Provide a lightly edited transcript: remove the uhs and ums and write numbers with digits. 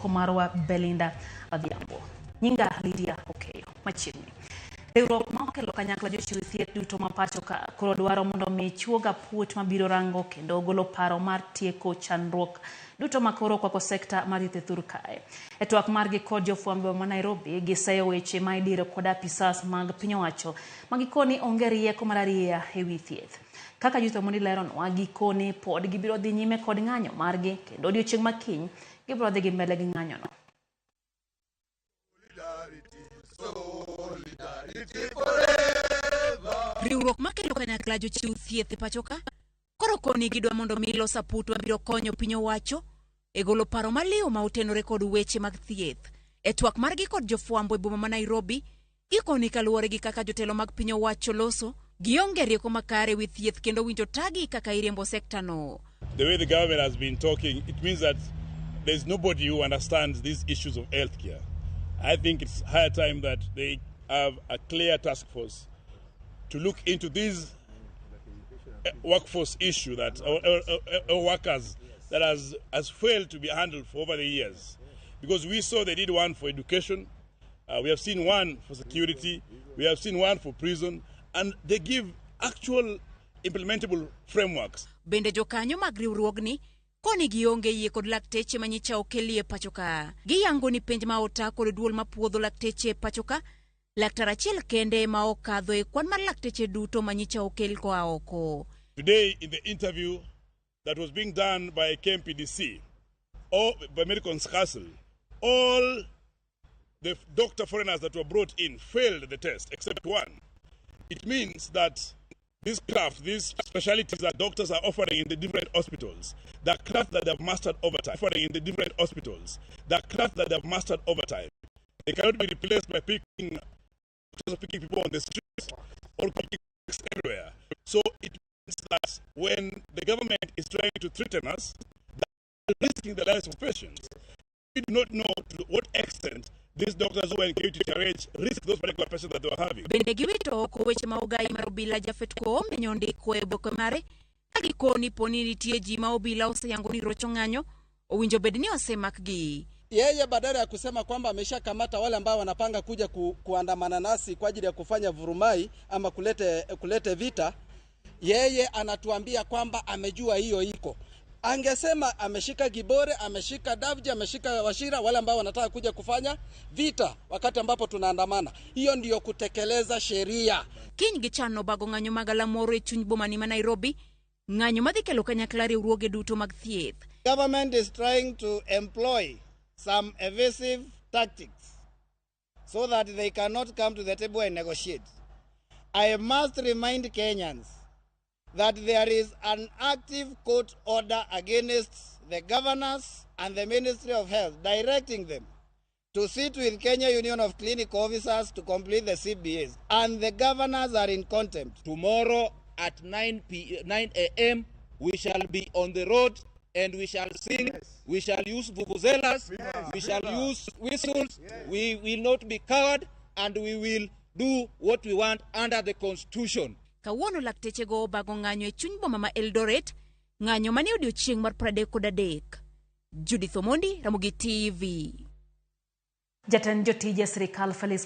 oko marwa Belinda Odhiambo. Nyinga Lydia Okeyo. Machiegni. Riwruok ma okelo kanyakla jochiw thieth duto ma pacho ka koro dwaro mondo mi chuog aput mabiro rango kendo golo paro mar tieko chandruok duto ma koro okwako sekta mar thieth e thur kae. E twak margi kod jofwambo ma Nairobi, giseyo weche ma idiro kod apisas mag piny owacho ma gikoni onge rieko mar arieya e wi thieth. Kaka Judith Omondi leronwa, gikoni pod gibiro dhi nyime kod ng'anyo margi kendo odiochieng' ma kiny gibiro dhi gi mbele gi ng'anyono. Riwruok makelo kanyakla jochiw thieth e pachoka koro koni gidwa mondo mi los aput mabiro konyo piny owacho e golo paro maliw ma otenore kod weche mag thieth. E twak margi kod jofwambo e boma ma Nairobi, gikoni kaluwore gi kaka jotelo mag piny owacho loso, gionge rieko makare wi thieth kendo winjo tagi kaka iriembo sekta no. The way the government has been talking, it means that there's nobody who understands these issues of healthcare. I think it's high time that they have a clear task force to look into this workforce issue that our workers that has failed to be handled for over the years. Because we saw they did one for education, we have seen one for security, we have seen one for prison, and they give actual implementable frameworks. Bende jokanyo mag riwruogni koni gionge yie kod lakteche manyicha okelie pacho ka. Giyango ni penj ma ota kod duol mapuodho lakteche e pacho ka, laktar achiel kende ma okadho e kwan mar lakteche duto manyicha okel koa oko. Today, in the interview that was being done by KMPDC or by Medical Council, all the doctor foreigners that were brought in failed the test except one. It means that this craft, these specialties that doctors are offering in the different hospitals, the craft that they have mastered over time, offering in the different hospitals, the craft that they have mastered over time, they cannot be replaced by picking doctors picking people on the streets or picking everywhere. So it means that when the government is trying to threaten us, they are risking the lives of patients. We do not know to what extent these doctors who are in KUTRH risk those particular patients that they were having. Bende giwito oko weche ma ogai mar obila Japhet Koome nyondiko e oboke mare ka gikoni poni nitie ji ma obila oseyango ni rocho ng'anyo owinjo bed ni osemakgi. Yeye badala ya kusema kwamba ameshakamata wale ambao wanapanga kuja kuandamana nasi kwa ajili ya kufanya vurumai ama kulete vita, yeye anatuambia kwamba amejua hiyo iko. Angesema ameshika Gibore, ameshika Davji, ameshika Wachira, wale ambao wanataka kuja kufanya vita wakati ambapo tunaandamana. Hiyo ndiyo kutekeleza sheria. Kiny gichano bago ng'anyo mag galamoro e chuny boma ni ma Nairobi, ng'anyo madhi kelo kanyakla riwruoge duto mag thieth. Government is trying to employ some evasive tactics so that they cannot come to the table and negotiate. I must remind Kenyans that there is an active court order against the governors and the Ministry of Health directing them to sit with Kenya Union of Clinical Officers to complete the CBAs, and the governors are in contempt. Tomorrow at 9 a.m. we shall be on the road and we shall sing, we shall use vuvuzelas, we shall use whistles, we will not be coward, and we will do what we want under the constitution. Kawuono laktechego obago ng'anyo e chuny boma ma Eldoret, ng'anyo mane odiochieng' mar 33. Judith Omondi, Ramogi TV. Jatend jotije sirikal Felix